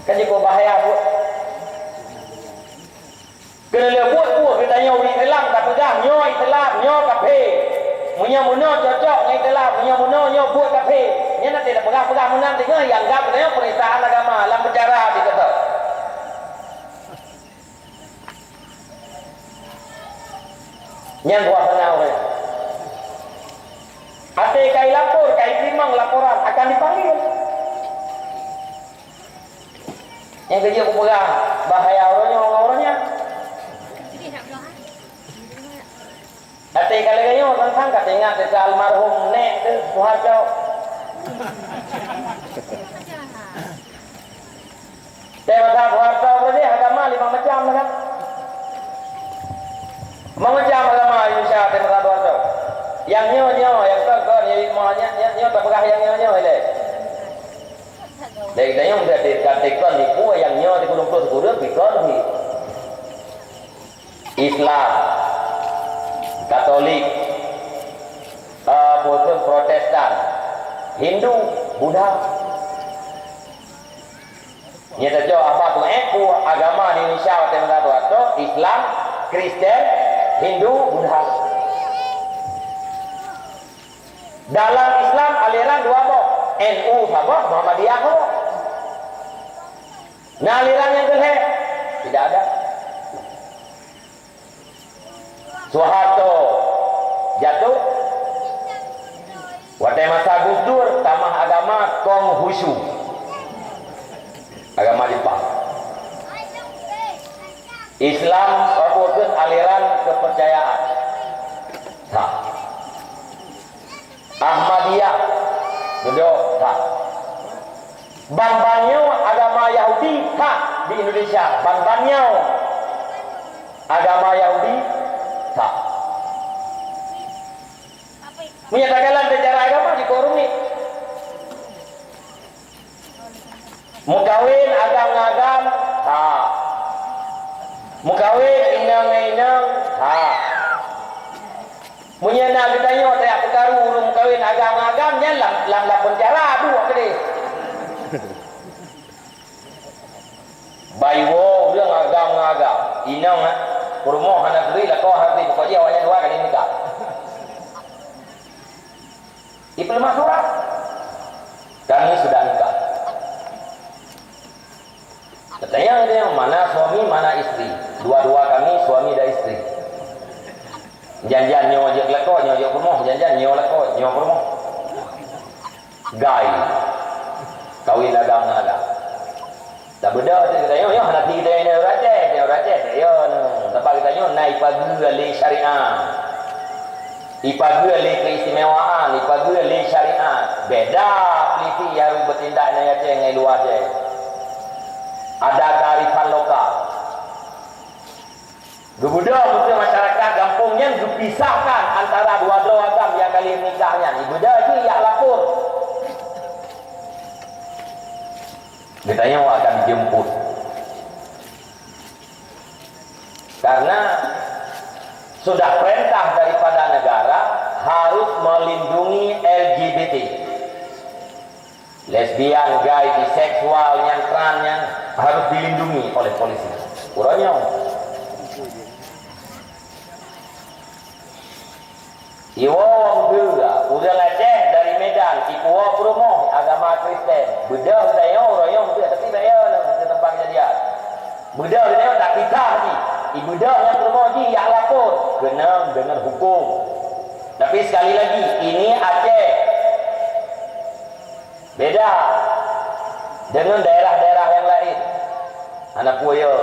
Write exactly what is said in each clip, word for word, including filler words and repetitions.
Kan jeuet bahya buet. Keuneulheueh buet-buet geutanyoe ureuëng Islam tapeugah nyoe Islam, nyoe kafé. Meunyoe meunoe cocok ngon Islam, meunyoe meunoe nyoe buet kafé. Nyan até tapeugah-peugah meunan teungoh nyang anggab geutanyoe penistaan agama lam peucara di keudroe. Nyan dua hana ureuëng. Até kai lapor, kai teurimong laporan akan dipanggil. Nyang keujeuet kupeugah bahaya uroe nyoe ngon uroe nyan. Até ka lagée nyoe sang-sang ka teuingat teuka almarhum nek teuh Soeharto. Teuh masa Soeharto beureudah agama limong macam lah kan. Limong macam agama Indonesia teuh masa Soeharto. Nyang nyoe nyoe, nyang kon kon, nyang lima nyoe nyoe nyoe tapeugah nyang nyoe nyoe ilée. Dari geutanyoe ka teukon ibu nyang nyoe di gunong ploh sikureueng bikon di Islam, Katolik, eh, Protestan, Protestan, Hindu, Buddha. Nyata jauh apa tu eh, ku agama di Indonesia watée meunan tu, Islam, Kristen, Hindu, Buddha. Dalam Islam aliran dua boh, N U saboh, Muhammadiyah saboh. Nah, aliran nyang keu lhée tidak ada. Soeharto jatuh, watée masa Gus Dur tamah agama Konghucu, agama Jepang. Islam merupakan aliran kepercayaan. Nah, Ahmadiyah, beudôh that. Ban-ban nyoe agama Yahudi that di Indonesia, ban-ban nyoe agama Yahudi that. Meunyoe takalon secara agama jikôh rumit. Meukawen agam ngon agam, ha. Meukawen inong ngon inong, ha. Meunyoe na geutanyoe tajak peukaru ureuëng meukawen agam ngon agam, nyan lam, lam, lam peunjara duek keudeh. Bayi woe ureuëng agam ngon agam, inong, ha, peurumoh hana turi, lakoe hana turi, pokok jih awaknyan dua kali nikah. Ipeuleumah surat. Kami sudah nikah. Katanya dia, mana suami, mana istri? Dua-dua kami suami dan istri. Jan-jan nyoe jeuet lakoe, nyoe jeuet peurumoh, jan-jan nyoe lakoe, nyoe peurumoh. Gai. Kawin agam ngon agam. Tabeudôh teuh geutanyoe, nyoe hana pih geutanyoe ureuëng Aceh, ureuëng Aceh, nyoe. Sabab geutanyoe na ipageue lé syariat. Ipageue lé keistimewaan, ipageue lé syariat. Beda polisi nyang beutindak di Aceh ngon luwa Aceh. Ada kearifan lokal. Geubeudôh beutôi masyarakat gampông nyan geupisahkan antara dua droe agam nyang ka lheueh nikah nyan. Ibeudôh jih jak lapor. Geutanyoe akan dijemput. Karena sudah perintah daripada negara harus melindungi L G B T. Lesbian, gay, biseksual, nyang tran nyan harus dilindungi oleh polisi. Uroe nyoe. Iwoe wong dua, ureuëng Aceh dari Medan, ipuwoe peurumoh agama Kristen. Beudôh geutanyoe uroe nyoe beutôi, tapi bèk yo lom keu teumpat keujadian. Beudôh geutanyoe tapisah jih. Ibeudôh nyang peurumoh jih jak lapor, keunong deungon huköm. Tapi sekali lagi, ini Aceh. Beda deungon daerah-daerah nyang laén. Hana peue yo.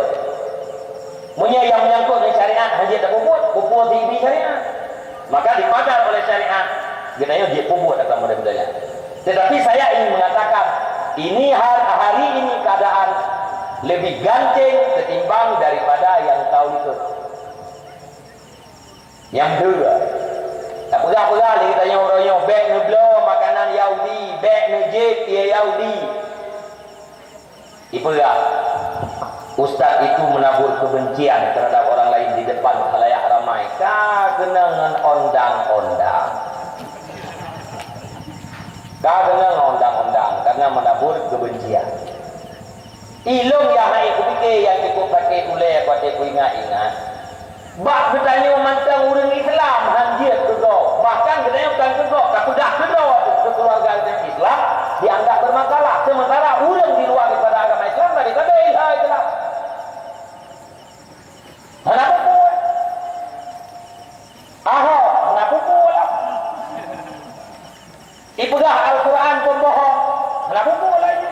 Meunyoe nyang meunyangkot ngon syariat, hana jeuet tapeubuet, peue-peue sibi syariat. Maka dipagar oleh syariat, geutanyoe jeuet peubuet akan model-model nyan. Tetapi saya ingin mengatakan, ini har-, hari ini keadaan lebih ganceng ketimbang daripada nyang tahun itu. Nyang dua, tapeugah-peugah lé geutanyoe uroe nyoe, bèk neubloe makanan Yahudi, bèk neujieb ie Yahudi. Ipeugah, ustaz itu menabur kebencian terhadap orang lain di depan khalayak ramai. Ka keunong ngon ondang-ondang. Ka keunong ngon ondang-ondang karena menabur kebencian. Ilôn nyang hana kupike nyang cukup sakét ulée watée kuingat-ingat. Bak geutanyoe mantong ureuëng Islam han jeuet keu gob, bahkan geutanyoe tan keu gob, tapeugah keu droe keu keuluwarga geutanyoe Islam dianggap bermasalah, sementara ureuëng di luwa daripada agama Islam tadi ka ilhoi keulah. Hana peue-peue. Ahok, hana peue-peue lah. Ipeugah Al-Quran pembohong, hana peue-peue lagi.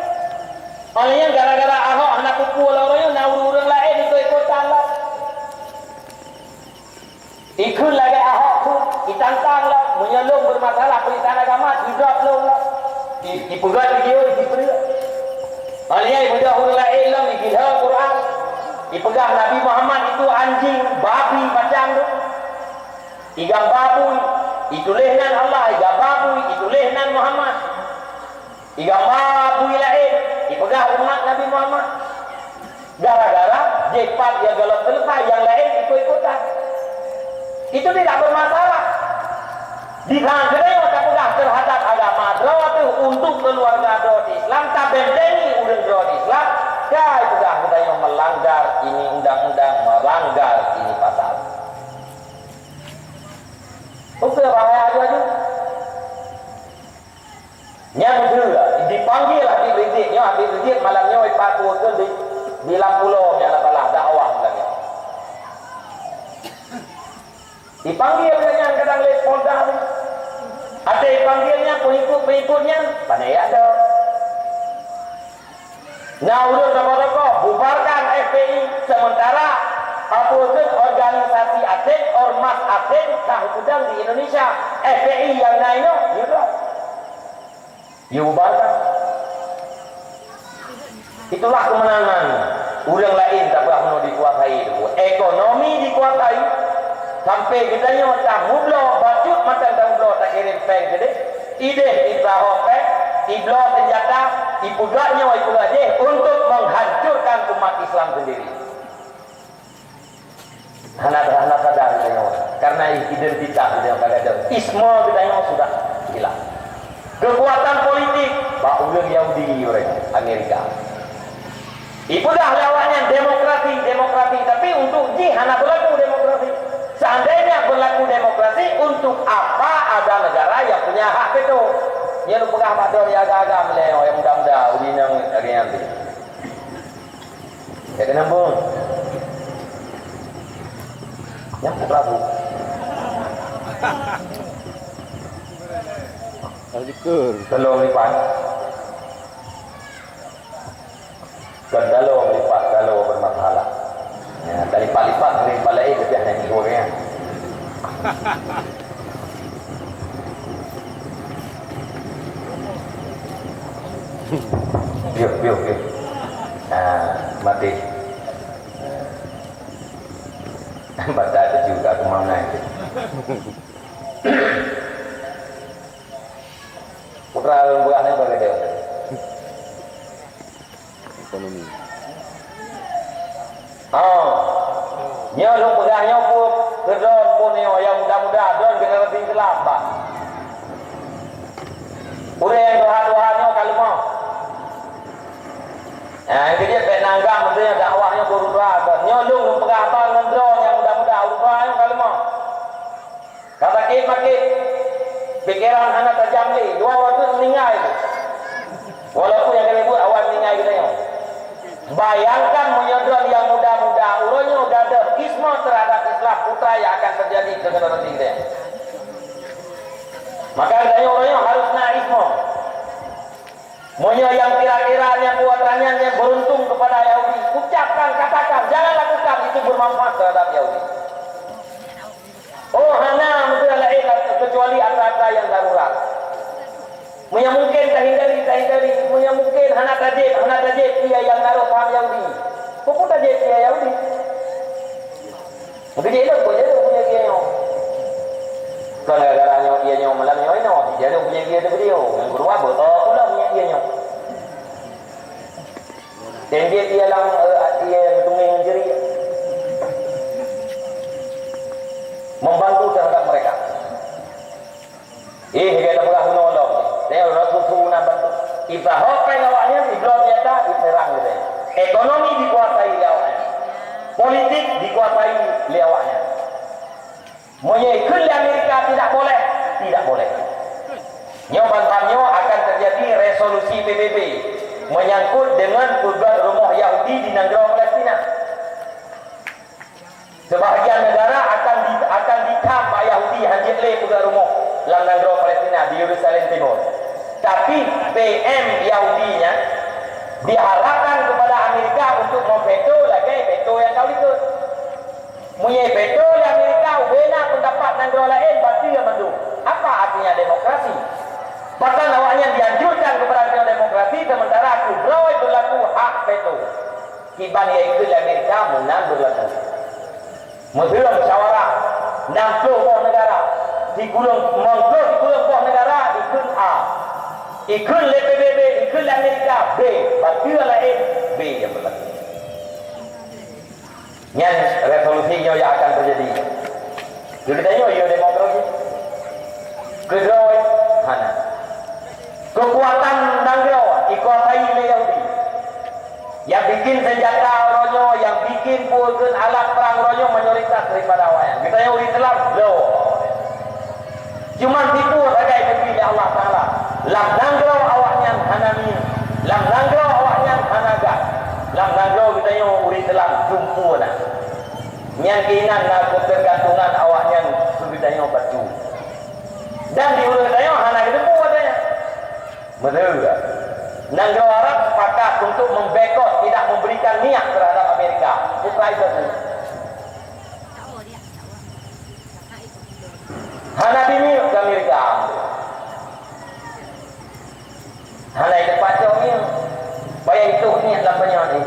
Óh lheueh nyan gara-gara Ahok hana peue-peue lom, na ureuëng-ureuëng laén ikot-ikotan lom. Ikheun lagée Ahok kheun, itantang lom, meunyoe lôn bermasalah penistaan agama, idrop lôn lom. I-, ipeugah video, ipeureuek. Óh lheueh nyan ipeugah ureuëng laén lom, igilhôi Quran. Ipeugah Nabi Muhammad itu anjing, babi macam tu. Igamba bui, ituléh nan Allah, igamba bui, ituléh nan Muhammad. Igamba bui laén, ipeugah umat Nabi Muhammad. Gara-gara jipat nyang gohlom selesai, nyang laén ikot-ikotan. Itu tidak bermasalah. Di sana geutanyoe tapeugah terhadap agama droe teuh untuk keuluwarga droe di Islam, tabentengi ureuëng droe di Islam, ka ipeugah geutanyoe melanggar ini undang-undang, melanggar ini pasal. Oke, bahaya aja tu. Nyan beutôi, dipanggil Habib Rizik. Nyoe Habib Rizik malam nyoe ipat tuwo di, di lam pulo nyang na salah dakwah lagée. Dipanggil nyan kadang lé Polda tu. Ada dipanggil nyan pengikut-pengikut nyan, pandai ada. Na ureuëng tokoh-tokoh bubarkan F P I, sementara apa tu organisasi asing, ormas asing ka peudong di Indonesia, F P I nyang na inoe, ya. Dibubarkan. Itulah kemenangan ureuëng laén, tapi meunoe dikuasai itu. Ekonomi dikuasai, sampai geutanyoe tamubloe, bacut mantong tamubloe takirém péng keudeh. Ideh ipeurahô péng, ibloe seunjata, ipeugah nyoe, ipeugah jih untuk menghancurkan umat Islam sendiri. Hana, hana sadar geutanyoe, karena identitas geutanyoe ka gadôh. Isme geutanyoe sudah hilang. Kekuatan politik bak ureuëng Yahudi, ureuëng Amerika. Ipeugah lé awaknyan demokrasi, demokrasi, tapi untuk jih hana berlaku demokrasi. Seandainya berlaku demokrasi, untuk apa ada negara yang punya hak veto? Nyan peugah bak droe agam-agam lé, nyang muda-muda, udi nyang lagée nyan. Jadi nambung. Nyang peugah bu. Syukur. Tolong lipat. Kon taloe meulipat, taloe bermasalah. Ya, talipat-lipat, meulipat laén, leubeh hana jihôi, ya. Piôh, piôh, piôh. Ah, mati. Batat teuju ka keumang nai. Putra lôn peugah nyoe bak gata. Ekonomi. Oh. Nyoe lôn peugah nyoe peue, keu droe pun nyoe nyang muda-muda, droe generasi Islam, bah. Ureuëng nyang tuha-tuha nyoe ka leumoh. Nah, itu dia pek nanggam, maksudnya dakwah nyoe baru tuha. Nyoe lôn, lôn peugah haba ngon droe nyang muda-muda, ureuëng tuha nyoe ka leumoh. Ka sakét-makét, pikeran hana tajam lé, dua watée meuninggai. Walaupun nyang keuneuk buet awai meuninggai geutanyoe. Bayangkan meunyoe droe nyang muda-muda, uroe nyoe gadôh isme terhadap Islam, peue nyang akan teujadi keu generasi geutanyoe. Maka geutanyoe uroe nyoe harôh na isme. Meunyoe nyang kira-kira nyang buatan nyan nyang beruntung kepada Yahudi, ucapkan, katakan, jangan lakukan, itu bermanfaat terhadap Yahudi. Oh, hana meukeue laén kecuali atra-atra nyang darurat. Meunyoe mungkin tahindari, tahindari. Meunyoe mungkin hana tajép, hana tajép, iya nyang naroh paham Yahudi. Peue tajép iya Yahudi? Mungkin dia hidup, boleh tu punya dia nyoe. Kon gara-gara nyoe, iya nyoe malam nyoe inoe, dia tu punya dia tu video. Yang kedua, betul pula punya dia nyoe. Dan dia, dia lam, eh, dia bertemu dengan jeri. Membantu terhadap mereka. Eh, dia tak pernah menolong. Dia Rasul suruh nak bantu. Ibrahim kan awaknya, Ibrahim nyata, diserang dia. Ekonomi dikuasai lé awaknyan. Politik dikuasai lé awaknyan. Meunyoe ikheun lé Amerika tidak boleh, tidak boleh. Nyoe ban-ban nyoe akan terjadi resolusi P B B menyangkut dengan peugöt rumoh Yahudi di nanggroe Palestina. Sebahagian negara akan di-, akan dikam bak Yahudi hanjeuet lé peugöt rumoh lam nanggroe Palestina di Yerusalem Timur. Tapi P M Yahudi nyan diharapkan kepada Amerika untuk memveto lagèe veto nyang ka likot. Meunyoe veto lé Amerika, ubena pendapat nanggroe laén bateue mandum. Apa artinya demokrasi? Pakon awaknyan dianjurkan kepada demokrasi sementara keudroe berlaku hak veto. Kiban nyang ikheun lé Amerika meunan berlaku. Meuheueng musyawarah, nam ploh boh negara, sikureueng, meukleuh sikureueng boh negara ikheun A. Ikheun lé P B B, ikheun lé Amerika B, bateue laén B nyang berlaku. Nyan resolusi nyoe nyang akan terjadi. Keu geutanyoe, yo demokrasi. Keudroe, hana. Keukuatan nanggroe ikuasai lé Yahudi. Nyang bikin senjata uroe nyoe, nyang bikin peue kheun alat prang uroe nyoe mayoritas daripada awaknyan. Geutanyoe ureueng Islam, bloe. Cuman tipu sagai neubri lé Allah Taala. Lam nanggroe awaknyan hana minyeuk, lam nanggroe awaknyan hana gas, lam nanggroe geutanyoe ureueng Islam jumpu na. Nyan keunan na keutergantungan awaknyan keu geutanyoe bacut. Dan di ureueng geutanyoe hana geuteupeue watèe nyan. Meunan, nanggroe Arab sepakat untuk memboikot, tidak memberikan minyak terhadap Amerika. Peue keuh? Hana minyeuk keu Amerika. Hana teupacok minyeuk. Payah itoh minyeuk lam panyöt nyan.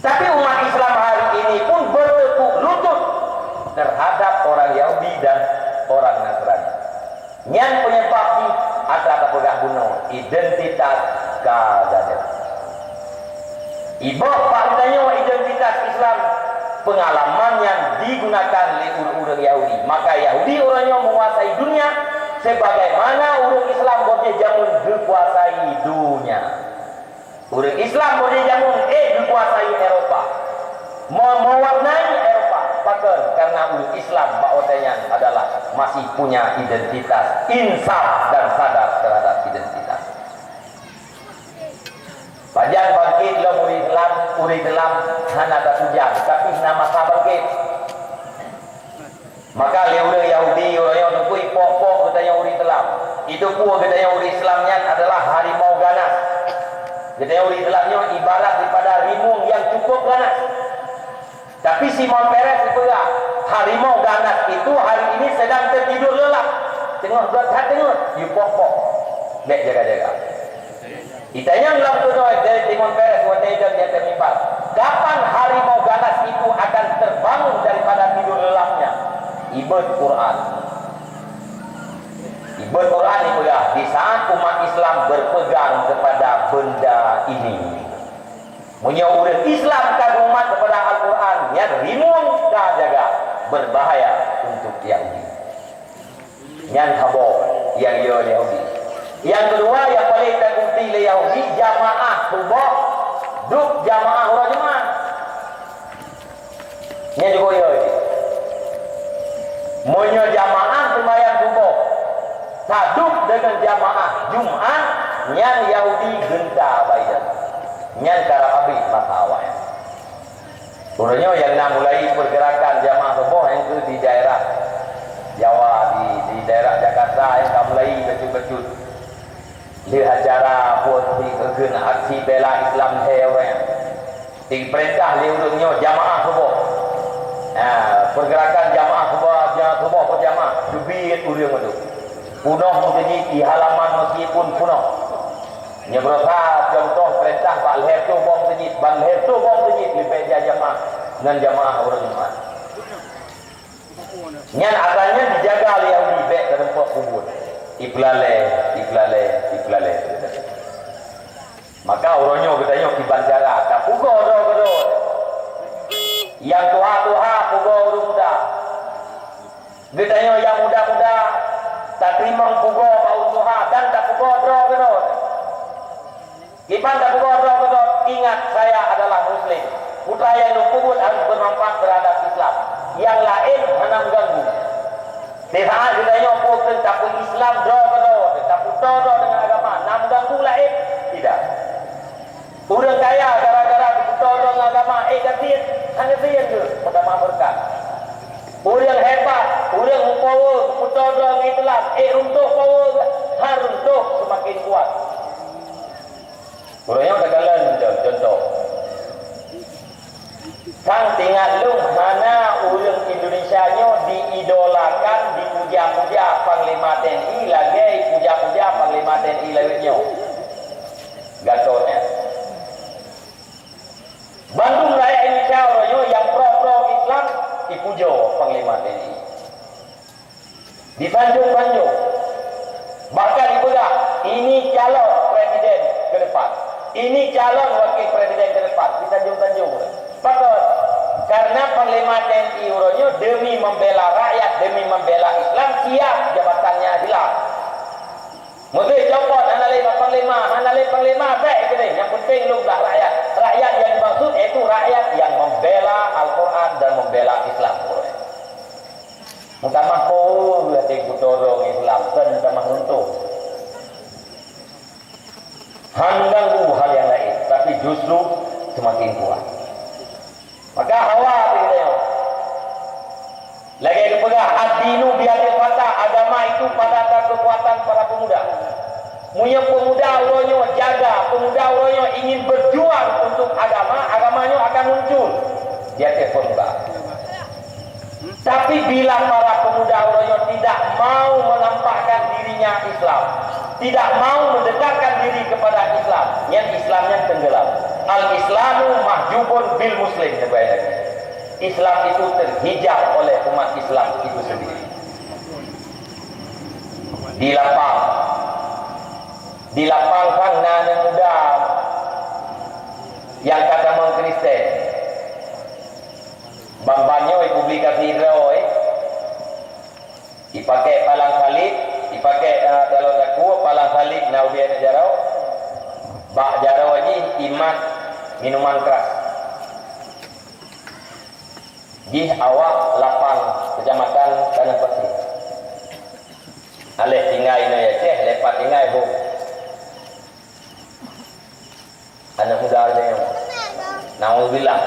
Tapi umat Islam hari ini pun bertekuk lutut terhadap orang Yahudi dan orang Nasrani. Nyan penyebab jih atra tapeugah bunoe, identitas ka gadôh. Iboh bak geutanyoe identitas Islam, peungalaman nyang digunakan lé ureueng-ureueng Yahudi. Maka Yahudi uroe nyoe menguasai dunia sebagaimana ureueng Islam boh jih jameun geukuasai dunia. Ureueng Islam boh jih jameun ék geukuasai Eropa, me-, mewarnai Eropa. Pakon? Karena ureueng Islam bak watèe nyan adalah masih punya identitas, insaf dan sadar terhadap identitas. Pajan bangkét lom ureueng Islam, ureueng Islam hana tatujang, tapi na masa bangkét. Maka lé ureueng Yahudi uroe nyoe teupeu ipoh-poh geutanyoe ureueng Islam. Iteupeu geutanyoe ureueng Islam nyan adalah harimau ganas. Geutanyoe ureueng Islam nyoe ibarat daripada rimueng nyang cukup ganas. Tapi Simon Peres jipeugah, harimau ganas itu hari ini sedang tertidur lelap. Teungoh göt that teungeut, yue poh-poh. Bèk jaga-jaga. Itanyong lom keunoe dari Simon Peres watèe idong di ateueh mimbar, "Kapan harimau ganas itu akan terbangun daripada tidur lelapnya?" Ibeuet Quran. Ibeuet Quran ipeugah, "Di saat umat Islam berpegang kepada benda ini." Meunyoe ureueng Islam ka geumat kepada Al-Quran, nyan rimueng ka jaga, berbahaya untuk Yahudi. Nyan haba nyang yo lé Yahudi. Nyang keudua nyang paleng tabukti lé Yahudi, jamaah suboh duek jamaah uroe Jumat. Nyan juga yo. Meunyoe jamaah seumayang suboh taduek deungon jamaah Jumat, nyan Yahudi geunta bak idong. Nyan karab habéh masa awai. Uroe nyoe nyang na mulai pergerakan jamaah suboh nyang keu di daerah Jawa, di, di daerah Jakarta nyang ka mulai bacut-bacut. Lé acara buet dikeukheun aksi bela Islam lhèe ureueng. Dipeurintah lé ureueng nyoe jamaah suboh. Ha, pergerakan jamaah suboh, jamaah suboh berjamaah, teubiet ureueng tu. Punoh meuseujid di halaman meuseujid pun punoh. Nyoe beurosa contoh peurintah bak lhèe reutôh boh meuseujid, ban lhèe reutôh boh meuseujid leubeh jai jamaah ngon jamaah ureueng Jumat. Nyan atra nyan dijaga lé Yahudi bèk teurumpok kubur. Ipeulalè, ipeulalè, ipeulalè. Maka uroe nyoe geutanyoe kiban cara tapeugoe droe keudroe. Nyang tuha-tuha peugoe ureueng muda. Geutanyoe nyang muda-muda, tateurimong peugoe bak ureueng tuha dan tapeugoe droe keudroe. Kiban tapeugoe droe keudroe, nyang lôn peubuet harôh beumanfaat teuhadap Islam. Nyang laén hana meuganggu. Di saat geutanyoe peue kheun tapeu-Islam droe keudroe, tapeutoe droe deungon agama, na meuganggu laén? Tidak. Ureuëng kaya gara-gara tapeutoe droe deungon agama, ék gasien, hana gasien geuh, meutamah beureukat. Ureuëng hebat, ureuëng meupower, tapeutoe droe deungon Islam, ék runtoh power geuh, han runtoh, seumaken kuat. Uroe nyoe takalon con-, contoh. Sang teuingat lôn hana ureuëng Indonesia nyoe diidolakan, dipuja-puja Panglima T N I lagée puja-puja Panglima T N I lawét nyoe. Gatot nyan. Bandum rakyat Indonesia uroe nyoe nyang pro-pro Islam ipujoe Panglima T N I. Disanjong-sanjong. Bahkan dipeugah, "Ini calon presiden ke depan. Ini calon wakil presiden ke depan." Disanjong-sanjong. Pakon? Karena Panglima T N I uroe nyoe demi membela rakyat, demi membela Islam, siap jabatannya hilang. Meusé copot, hana lé bak panglima, hana lé panglima, bék keudeh. Yang penting lôn bak rakyat. Rakyat yang dimaksud yaitu rakyat yang membela Al-Quran dan membela Islam. Meutamah po geuh até geutanyoe Islam, kon meutamah runtoh. Han ganggu hal nyang laén, tapi justru seumaken kuat. Maka hawa teuh geutanyoe. Lagée geupeugah, "Ad-dinu biyadil fata," agama itu pada kekuatan para pemuda. Meunyoe pemuda uroe nyoe jaga, pemuda uroe nyoe ingin berjuang untuk agama, agama nyoe akan muncul di ateueh pemuda. Tapi bila para pemuda uroe nyoe tidak mau menampakkan dirinya Islam, tidak mau mendekatkan diri kepada Islam, nyan Islam nyan tenggelam. Al-Islamu mahjubun bil muslim, neubai lagée. Islam itu terhijab oleh umat Islam itu sendiri. Di lapang, di lapang kan na aneuk muda nyang ka tamong Kristen. Ban-ban nyoe ipublikasi droe, ipakék palang saleb, ipakék, eh, taloe takue, palang saleb na ubé aneuk jaroe, bak jaroe jih imat minuman keras. Jih awak lapang Kecamatan Taneuh Pasi. Aléh tinggai inoe Aceh, lepat tinggai hom. Aneuk muda geutanyoe. Naudzubillah.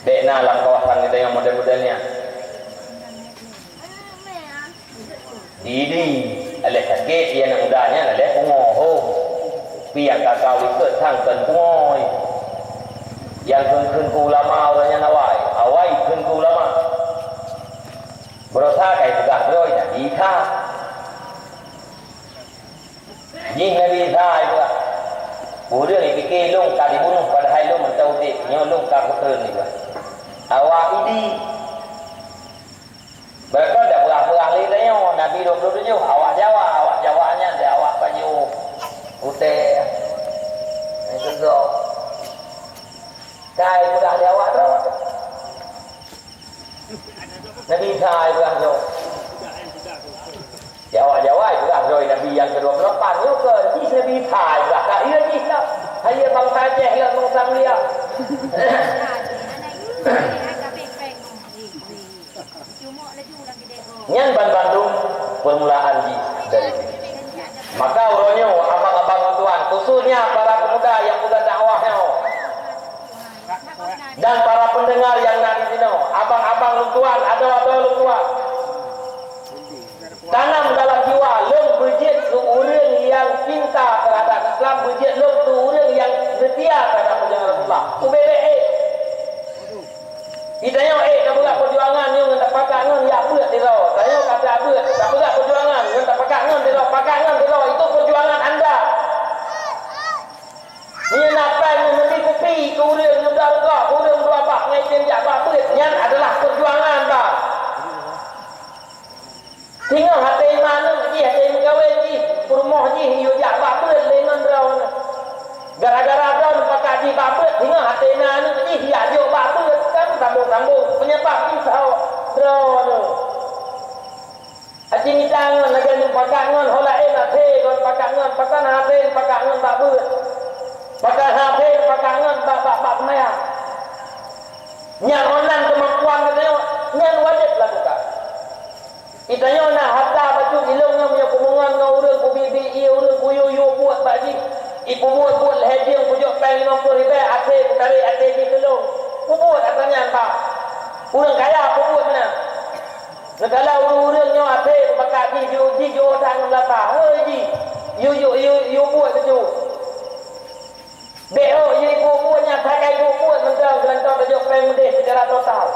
Bék na lam kawasan geutanyoe model-model nyan. Di-, di, aléh sakét, di aneuk muda nyan aléh pungo, ho. Pi nyang ka-ka likot sang kon pungo. Nyang kheun-kheun keu ulama ureuëng nyan awai, awai kheun keu ulama. Beurasa kai peugah droe nyan, di that. Jih Nabi Isa jipeugah, "Ureuëng jipike lôn ka jibunoh padahai lôn mantong udeb, nyoe lôn ka kutreun," jipeugah. Awak Idi. Beureukat dak peugah-peugah lé tanyoe, Nabi dua puluh tujoh, awak Jawa, awak Jawa nyan di awak baju putéh. Nyan keudroe. Kai peugah lé awak droe. Nabi Isa jipeugah nyoe. Jawa-Jawa jipeugah droe Nabi nyang keudua peuet lapan nyoe keu jih Nabi Isa jipeugah. Ka iya jih lah. Hai bansa Aceh lah bansa mulia. Nyan ban bandum permulaan jih dari sini. Maka uroe nyoe abang-abang tuan, khususnya para pemuda nyang peugah dakwah nyoe, dan para pendengar nyang na di sinoe, abang-abang lôn tuan, adoe-adoe lôn tuan. Tanam dalam jiwa lôn beujeuet keu ureuëng nyang cinta terhadap Islam, beujeuet lôn keu ureuëng nyang seutia terhadap ajaran Rasulullah. Ubé-bé ék. Di tanyoe ék tapeugah peujuangan nyoe ngon tapakat ngon jak beuet sidroe. Tanyoe ka jak beuet, tapeugah peujuangan ngon tapakat ngon sidroe, pakat ngon sidroe. Itu perjuangan anda. Nyan na péng ngon meubri kupi keu ureuëng, ngon blah rukok keu ureuëng, dua bah ngon item jak bak beuet, nyan adalah peujuangan, bah. Singoh até iman jih, até meukawen jih, peurumoh jih, yue jak bak beuet lé ngon droeneuh. Gara-gara droeneuh pakat jih bak beuet, singoh até na aneuk jih, jak jok bak beuet, kan sambung-sambung, penyebab jih sahoe droeneuh. Aci mita ngon lagée nyoe pakat ngon ho laén até ngon pakat ngon, pakon hase pakat ngon bak beuet. Pakon hase pakat ngon bak, bak, bak seumayang. Nyang meunan keumampuan geutanyoe, nyan wajéb lakukan. Geutanyoe na hareuta bacut ilông nyoe, meunyoe kumeungon ngon ureuëng, kubi-bi ié ureuëng, kuyue-yue buet bak jih, ipeubuet-buet lhée jeuem kujok péng limong ploh ribée, até kutarek até jih keu lôn. Peubuet atra nyan bak ureuëng kaya, peubuet meunan. Neukalon ureuëng-ureuëng nyoe até kupakat jih, jiôh jih jiôh that ngon lata, hôi jih, yue, yue, yue, yue buet keu jih. Bék ôk yue ibu buet nyang sagai ibu buet mantong, geulantong tajok péng meudeh seucara total.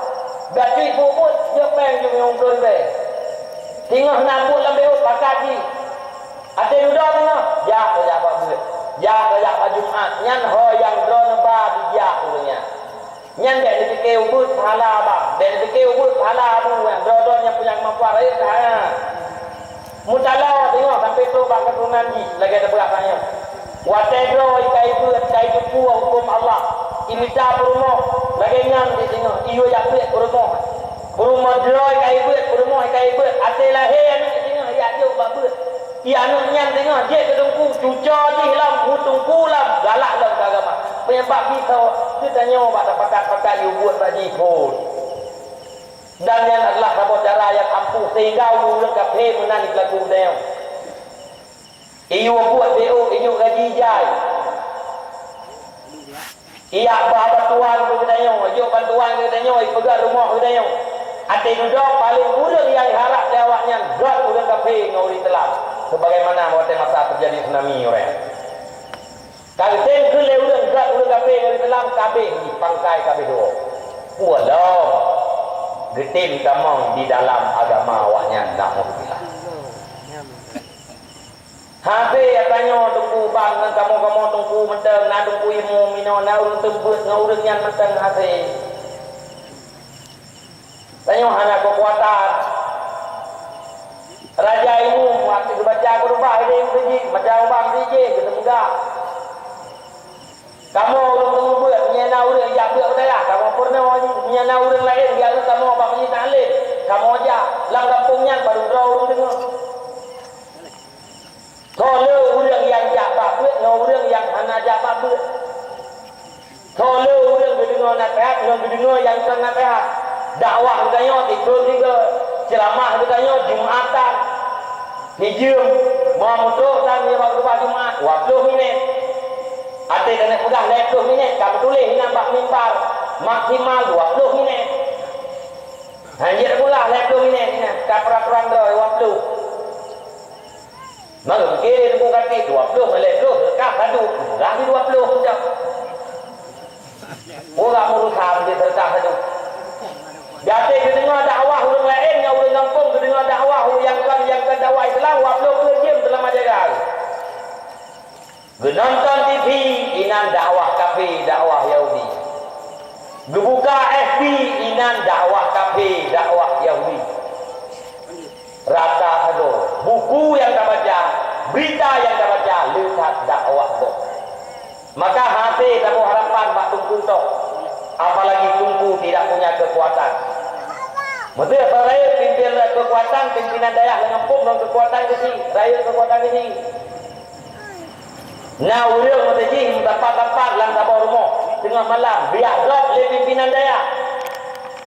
Bacut ibu buet jok péng jih limong ploh ribée. Singoh na buet lam bék ôk pakat jih. Até dudoe singoh, jak tajak bak beuet. Jak tajak bak Jumat. Nyan ho nyang droeneuh ba dijak ureuëng nyan. Nyan bék neupike ubeuet pahala bang, bék neupike ubeuet pahala abu nyang droe-droe nyang punya keumampuan rayeuk that. Meutaloe teungoh sampoe trok bak keuturonan jih lagée teupeugah tanyoe. Watée droe ka ibeuet, ka iteupue huköm Allah, imita peurumoh, lagée nyan di teungoh iyue jak beuet peurumoh. Peurumoh droe ka ibeuet, peurumoh ka ibeuet, até lahé aneuëk teungoh ijak jok bak beuet. Ié aneuëk nyan teungoh jeuet keu teungku, cuco jih lom, meuteungku lom, galak lom keu agama. Peunyeubab jih soe? Geutanyoe bak tapakat-pakat yue buet bak jih phon. Dan nyan adalah saboh cara nyang ampuh sehingga ureuëng kafé meunan jipeulaku geutanyoe. Iyue buet bék ôk, iyue gaji jai. Ijak ba bantuan keu geutanyoe, ijok bantuan keu geutanyoe, ipeugöt rumoh keu geutanyoe. Até dudoe paleng ureuëng nyang iharab lé awaknyan göt ureuëng kafé ngon ureuëng Islam, sebagaimana watée masa teujadi tsunami uroe nyan. Ka geutem kheun lé ureuëng göt ureuëng kafé ngon ureuëng Islam, ka abéh jih pangkai, ka abéh woe. Peue lom geutem tamong di dalam agama awaknyan, naudzubillah. Hase tanyoe teungku bang ngon kamoe-kamoe teungku mantong, na teungku imum inoe, na ureuëng seumeubeuet ngon ureuëng nyan mantong hase. Tanyoe hana keukuatan. Raja imum watée geubaca khutubah idéh meuseujid, baca ubang sijih geuseumeugah. Kamoe ureuëng seumeubeuet, meunyoe na ureuëng jak beuet u dayah, kamoe peurunoe jih. Meunyoe na ureuëng laén jak rhot kamoe bak meuseujid taklim, kamoe jak. Lam gampông nyan barô droe ureuëng deungoe. Soe le ureuëng nyang jak bak beuet ngon ureuëng nyang hana jak bak beuet? Soe le ureuëng geudeungoe naseuhat ngon geudeungoe nyang kon naseuhat? Dakwah geutanyoe tikheun tiga, ceuramah geutanyoe Jumatan. Hijeuem, meu meutrok tan nibak khutubah Jumat, dua ploh minét. Até taneuk peugah lhée ploh minét, ka meutuléh inan bak mimbar, maksimal dua ploh minét. Hana jeuet peugah lhée ploh minét inan, ka peuratoran droe dua ploh. Maka pike teungku katé dua ploh ngon lhée ploh, seudeukah padub, murah di dua ploh mantong. Ureuëng meurusan di seudeukah padub. Gaté geudeungoe dakwah ureuëng laén ngon ureuëng gampông, geudeungoe dakwah ureuëng nyang kon, nyang kon dakwah Islam, dua ploh peuet jeuem teulamah jaga. Geunonton T V, inan dakwah kafé, dakwah Yahudi. Geubuka F B, inan dakwah kafé, dakwah Yahudi. Rata sagoe, buku nyang tabaca, beurita nyang tabaca, le that dakwah gob. Maka hase saboh harapan bak teungku toh, apalagi teungku tidak punya keukuatan. Meuseu rayeuk pimpin keukuatan, pimpinan dayah lam gampông ngon keukuatan keuchik, rayeuk keukuatan keuchik. Na ureuëng meuteujih meusapat-sapat lam saboh rumoh teungoh malam, biak gob lé pimpinan dayah.